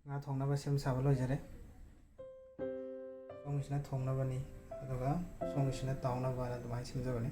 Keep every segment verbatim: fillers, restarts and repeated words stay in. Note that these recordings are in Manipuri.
ꯉꯥ ꯊꯣꯡꯅꯕ ꯁꯦꯝ ꯁꯥꯕ ꯂꯣꯏꯖꯔꯦ꯫ ꯁꯣꯝꯒꯤꯁꯤꯅ ꯊꯣꯡꯅꯕꯅꯤ, ꯑꯗꯨꯒ ꯁꯣꯝꯒꯤꯁꯤꯅ ꯇꯥꯎꯅꯕꯅ ꯑꯗꯨꯃꯥꯏꯅ ꯁꯦꯝꯖꯕꯅꯤ꯫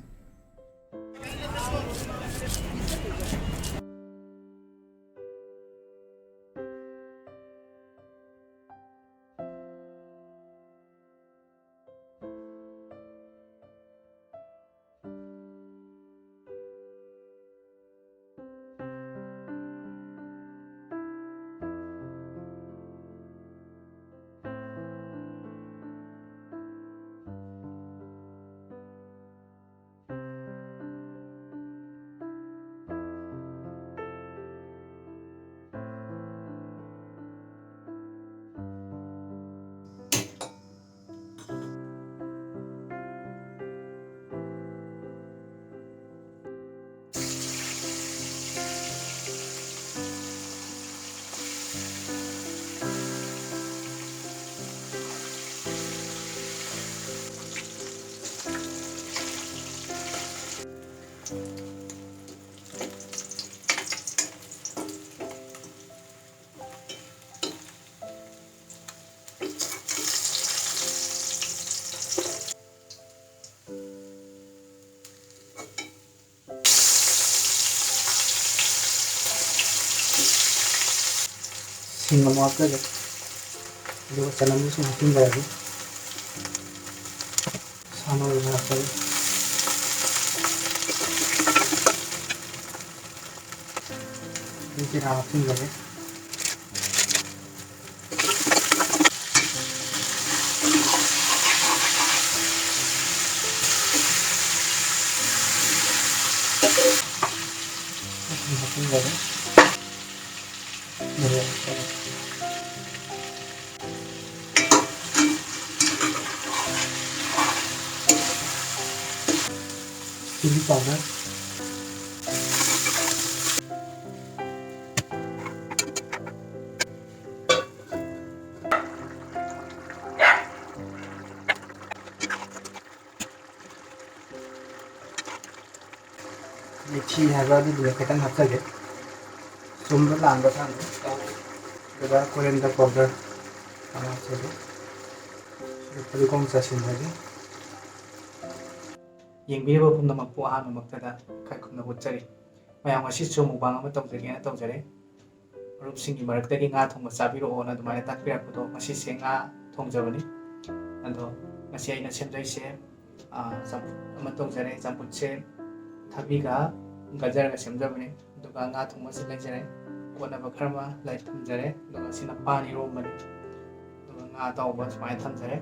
ꯁꯤꯡ ꯑꯃꯨꯛ ꯍꯥꯞꯆꯒꯦ꯫ ꯑꯗꯨꯒ ꯆꯅꯝꯁꯨ ꯁꯨꯝ ꯍꯥꯞꯆꯤꯟꯖꯔꯒꯦ꯫ ꯁꯥ ꯃꯔꯣꯏꯁꯨ ꯍꯥꯞꯆꯒꯦ꯫ ꯑꯗꯩ ꯖꯤꯔꯥ ꯍꯥꯞꯆꯤꯟꯖꯒꯦ꯫ ꯁꯨꯝ ꯍꯥꯞꯆꯤꯟꯖꯔꯦ꯫ ꯃꯣꯔꯣꯛ ꯍꯥꯞꯆꯒꯦ꯫ Chilli powder꯫ ꯃꯦꯊꯤ ꯍꯥꯏꯕ ꯑꯗꯨꯗꯨꯅ ꯈꯤꯇꯪ ꯍꯥꯞꯆꯒꯦ꯫ ꯆꯨꯝꯕ ꯂꯥꯟꯕ ꯈꯪꯗꯦ꯫ ꯀꯣꯔꯤꯌꯦꯟꯗꯔ ꯄꯥꯎꯗꯔ ꯑꯃ ꯍꯥꯞꯆꯒꯦ꯫ ꯐꯗꯤꯒꯣꯝ ꯆꯥꯏꯁꯤꯟꯖꯒꯦ꯫ ꯌꯦꯡꯕꯤꯔꯤꯕ ꯄꯨꯝꯅꯃꯛꯄꯨ ꯑꯍꯥꯟꯕꯃꯛꯇꯗ ꯏꯀꯥꯏ ꯈꯨꯝꯅꯕ ꯎꯠꯆꯔꯤ꯫ ꯃꯌꯥꯝ, ꯉꯁꯤꯁꯨ ꯃꯨꯛꯕꯥꯡ ꯑꯃ ꯇꯧꯖꯒꯦꯅ ꯇꯧꯖꯔꯦ꯫ ꯃꯔꯨꯞꯁꯤꯡꯒꯤ ꯃꯔꯛꯇꯒꯤ ꯉꯥ ꯊꯣꯡꯕ ꯆꯥꯕꯤꯔꯛꯑꯣꯅ ꯑꯗꯨꯃꯥꯏꯅ ꯇꯥꯛꯄꯤꯔꯛꯄꯗꯣ, ꯉꯁꯤꯁꯦ ꯉꯥ ꯊꯣꯡꯖꯕꯅꯤ꯫ ꯑꯗꯣ ꯉꯁꯤ ꯑꯩꯅ ꯁꯦꯝꯖꯩꯁꯦ, ꯑꯥ, ꯆꯝꯐꯨꯠ ꯑꯃ ꯇꯧꯖꯔꯦ꯫ ꯆꯝꯐꯨꯠꯁꯦ ꯊꯕꯤꯒ ꯒꯖꯔꯒ ꯁꯦꯝꯖꯕꯅꯤ꯫ ꯑꯗꯨꯒ ꯉꯥ ꯊꯣꯡꯕꯁꯦ ꯂꯩꯖꯔꯦ꯫ ꯀꯣꯠꯅꯕ ꯈꯔ ꯑꯃ ꯂꯩ ꯊꯝꯖꯔꯦ꯫ ꯑꯗꯨꯒ ꯁꯤꯅ ꯄꯥꯟ ꯏꯔꯣꯝꯕꯅꯤ꯫ ꯑꯗꯨꯒ ꯉꯥ ꯑꯇꯥꯎꯕ ꯁꯨꯃꯥꯏꯅ ꯊꯝꯖꯔꯦ꯫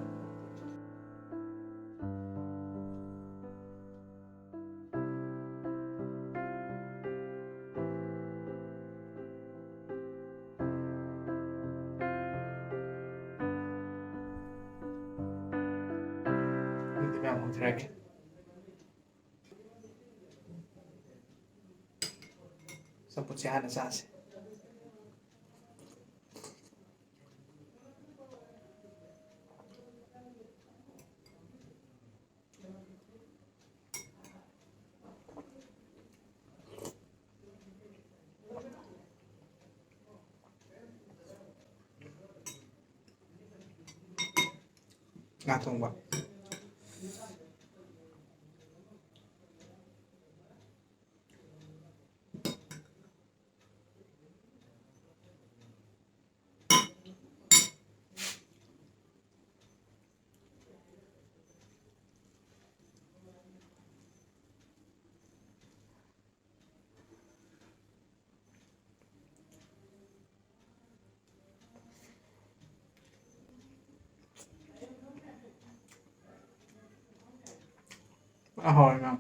ꯑꯗꯨꯗꯤ ꯃꯌꯥꯝ ꯍꯧꯖꯔꯒꯦ꯫ ꯆꯝꯐꯨꯠꯁꯦ ꯍꯥꯟꯅ ꯆꯥꯁꯦ꯫ ꯉꯥ ꯊꯣꯡꯕ꯫ ꯑꯍꯣꯏ, ꯃꯦꯝ꯫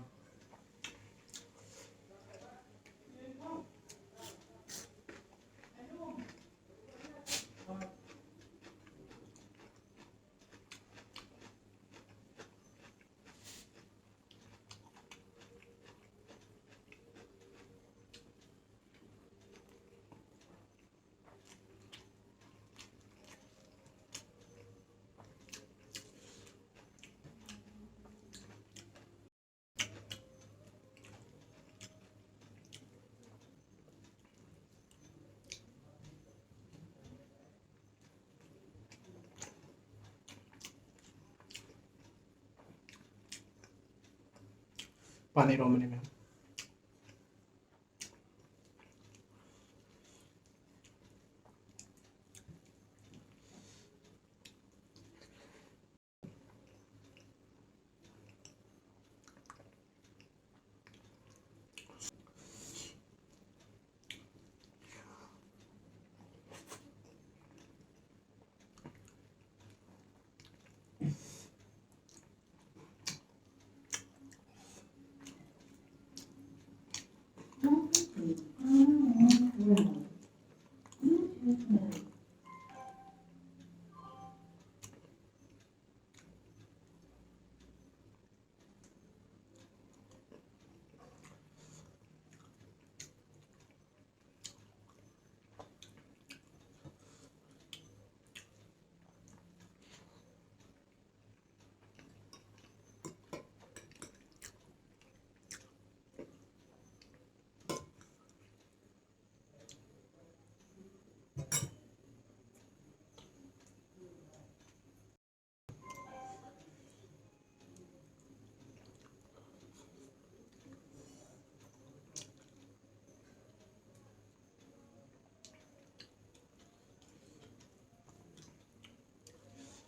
ꯄꯥꯟ ꯏꯔꯣꯝꯕꯅꯤ, ꯃꯌꯥꯝ꯫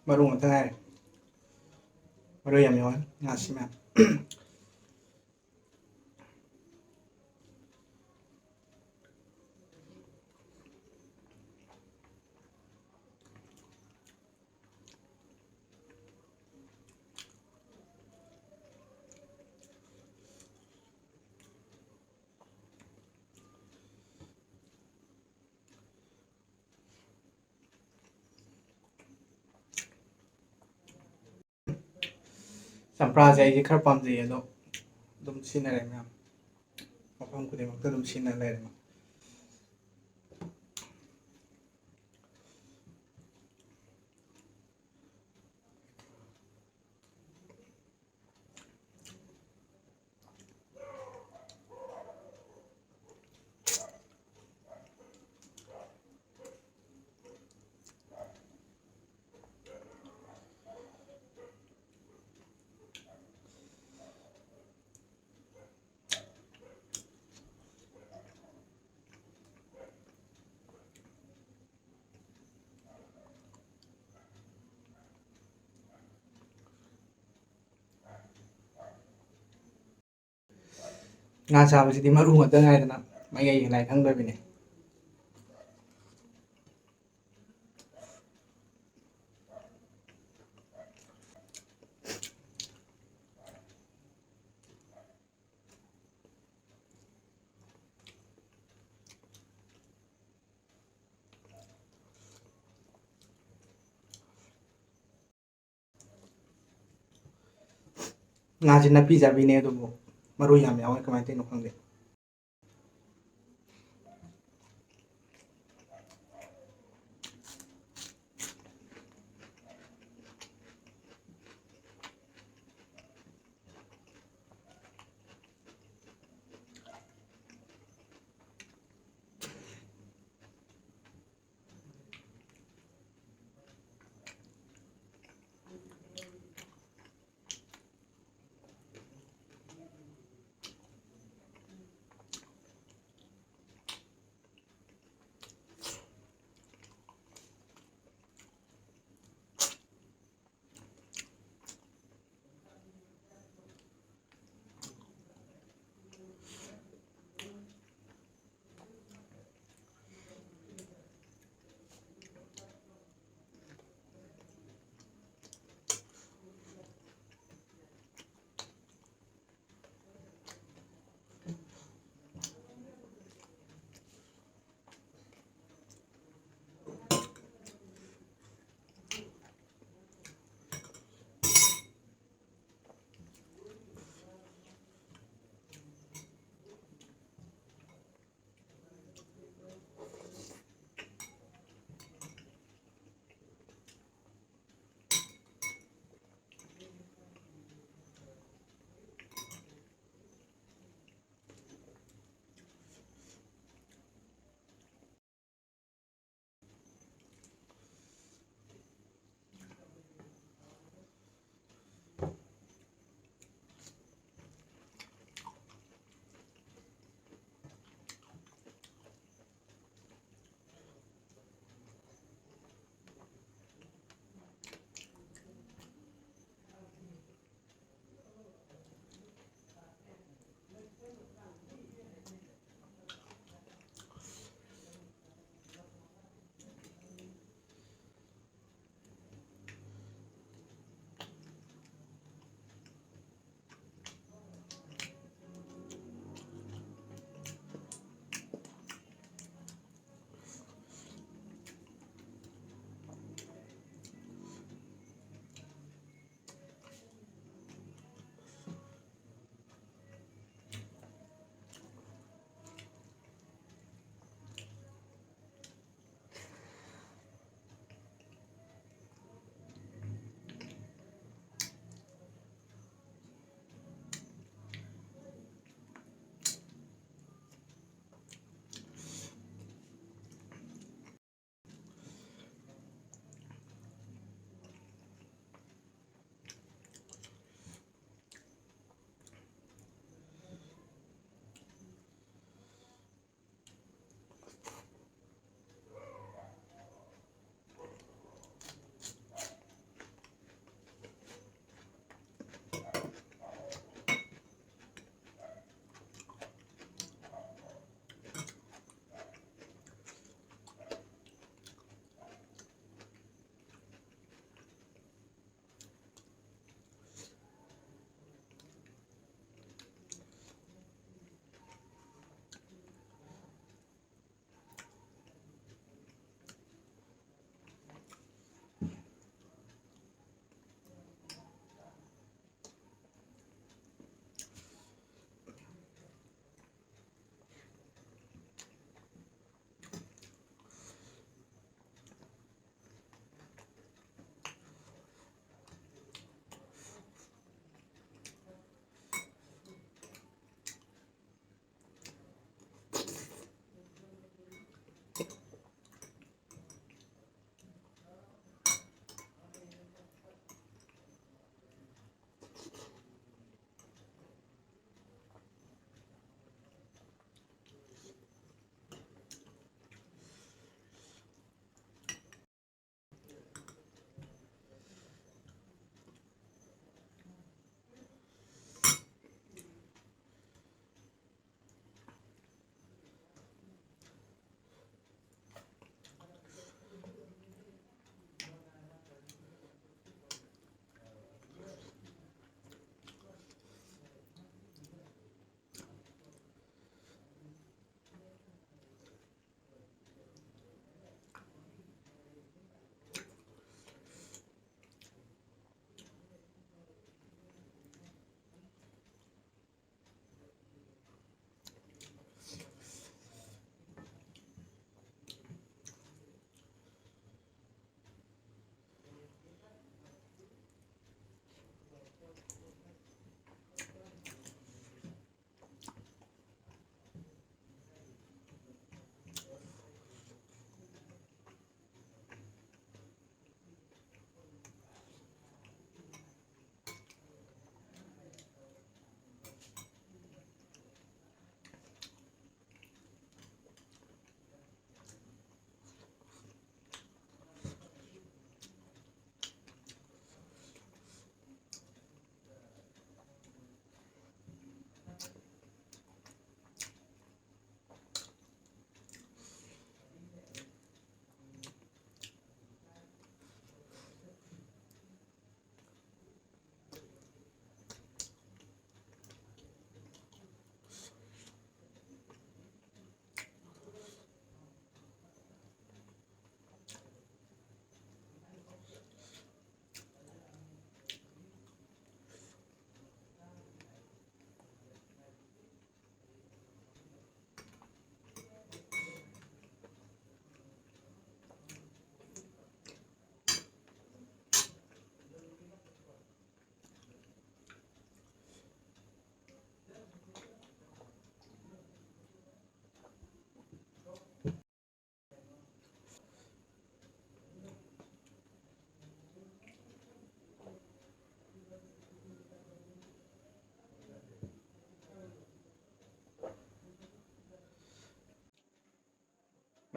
ꯃꯔꯨ ꯉꯥꯛꯇ ꯉꯥꯏꯔꯦ꯫ ꯃꯔꯨ ꯌꯥꯝ ꯌꯥꯎꯋꯦ ꯉꯥꯁꯤ, ꯃꯌꯥꯝ꯫ ꯆꯝꯄ꯭ꯔꯥꯁꯦ ꯑꯩꯁꯦ ꯈꯔ ꯄꯥꯝꯖꯩ, ꯑꯗꯣ ꯑꯗꯨꯝ ꯁꯤꯖꯤꯟꯅꯔꯦ, ꯃꯌꯥꯝ꯫ ꯃꯐꯝ ꯈꯨꯗꯤꯡꯃꯛꯇ ꯑꯗꯨꯝ ꯁꯤꯖꯤꯟꯅ ꯂꯩꯔꯦ꯫ ꯉꯥ ꯆꯥꯕꯁꯤꯗꯤ ꯃꯔꯨ ꯉꯥꯛꯇ ꯉꯥꯏꯗꯅ ꯃꯌꯥꯏ ꯍꯦꯜꯂꯥꯏ ꯈꯪꯗꯕꯤꯅꯦ꯫ ꯉꯥꯁꯤ ꯅꯥꯄꯤ ꯆꯥꯕꯤꯅꯦ, ꯑꯗꯨꯕꯨ ꯃꯔꯨ ꯌꯥꯝ ꯌꯥꯎꯋꯦ, ꯀꯃꯥꯏꯅ ꯇꯧꯔꯤꯅꯣ ꯈꯪꯗꯦ꯫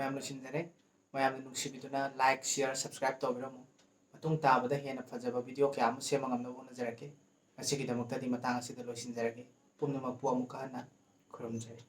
ꯃꯌꯥꯝ ꯂꯣꯏꯁꯤꯟꯖꯔꯦ꯫ ꯃꯌꯥꯝꯅ ꯅꯨꯡꯁꯤꯕꯤꯗꯨꯅ like, share, subscribe ꯇꯧꯕꯤꯔꯝꯃꯨ꯫ ꯃꯇꯨꯡ ꯇꯥꯕꯗ ꯍꯦꯟꯅ ꯐꯖꯕ video ꯀꯌꯥ ꯑꯃ ꯁꯦꯝꯕ ꯉꯝꯅꯕ ꯍꯣꯠꯅꯖꯔꯛꯀꯦ꯫ ꯉꯁꯤꯒꯤꯗꯃꯛꯇꯗꯤ ꯃꯇꯥꯡ ꯑꯁꯤꯗ ꯂꯣꯏꯁꯤꯟꯖꯔꯒꯦ꯫ ꯄꯨꯝꯅꯃꯛꯄꯨ ꯑꯃꯨꯛꯀ ꯍꯟꯅ ꯈꯨꯔꯨꯝꯖꯔꯤ꯫